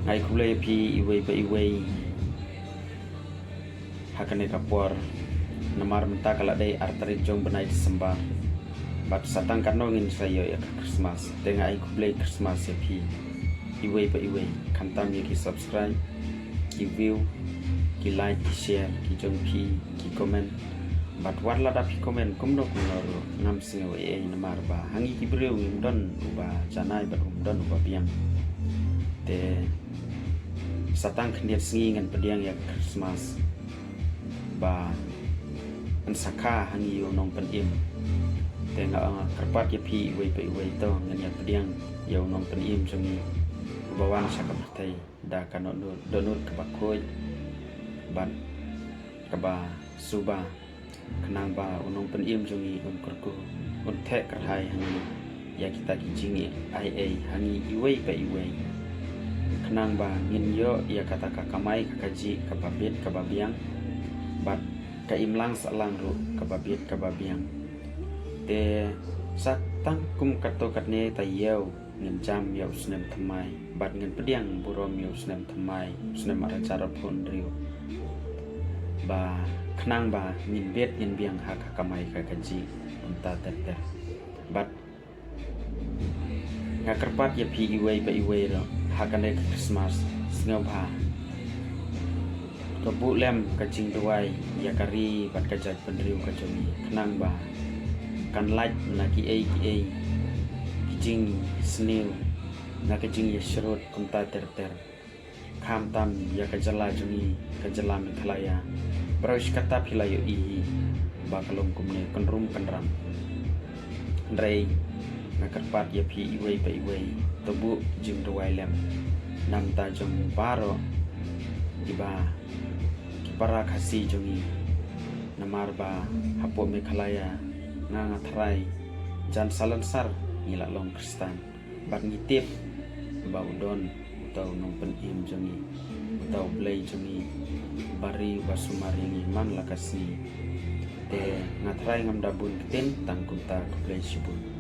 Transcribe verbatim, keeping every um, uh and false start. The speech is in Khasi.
Ai khublei ïa phi iwei pa iwei ha kane ka por. Namar mynta ka la dei ar tarik jong bnai December. Bad sa tang katno ngin sa ïoh ïa ka Christmas. Te nga ai khublei Christmas ïa phi iwei pa iwei. Khamtam ïa ki subscribe, ki view, ki like, ki share, ki jong phi, ki comment. Bad wat lada phi comment kumno kumno ruh ngam sngew ei ei namar ba ha ngi ki briew ngim don uba janai bad um don uba biang. Te sa tang khyndiat sngi ngan pdiang ïa Christmas ba yn sa kha ha ngi ïa u nongpynim. Te nga kyrpad ïa phi iwei pa iwei to ngin ïa pdiang ïa u nongpynim jong ngi uba wan sha ka pyrthei da ka dohnud kaba khuid bad kaba suba. Khnang ba u nongpynim jong ngi un kyrkhu, un theh kyrhai ha ngi ïa kita ki jingai ei ha ngi iwei pa iwei. Khnang ba ngin ïoh ïa kata ka kamai ka kajih kaba bit kaba biang bad ka imlang sahlang ruh kaba bit kaba biang. Te sa tang kum katto katne taïew ngin jam ïa u snem thymmai bad ngin pdiang burom ïa u snem thymmai, u snem ar hajar arphew hynriew. Ba khnang ba ngin bit ngin biang ha ka kamai ka kajih kumta ter ter. Bad nga kyrpad ïa phi iwei pa iwei ruh ha kane ka Christmas sngewbha to buh lem ka jingduwai ïa ka ri bad ka jaitbynriew ka jong ngi khnang ba kan lait na kiei kiei ki jingsniew na ka jingïasyrut kumta ter ter. Khamtam ïa ka jylla jong ngi ka jylla Meghalaya. Baroh shi katta phi la ïohi hi ba ka long kumne kynrum kynram. Hynrei nga kyrpad ïa phi iwei pa iwei to buh jingduwai lem na bynta jong baroh kiba ki para Khasi jong ngi. Namar ba hapoh Meghalaya nga nga tharai jan salonsar ngi la long Khristan bad ngi tip ba u don uta u nongpynim jong ngi, uta u Blei jong ngi ba ri ba sumar ïa ngi man la ka sngi. Te nga tharai ngam da bun ktien tang kumta, khublei shibun.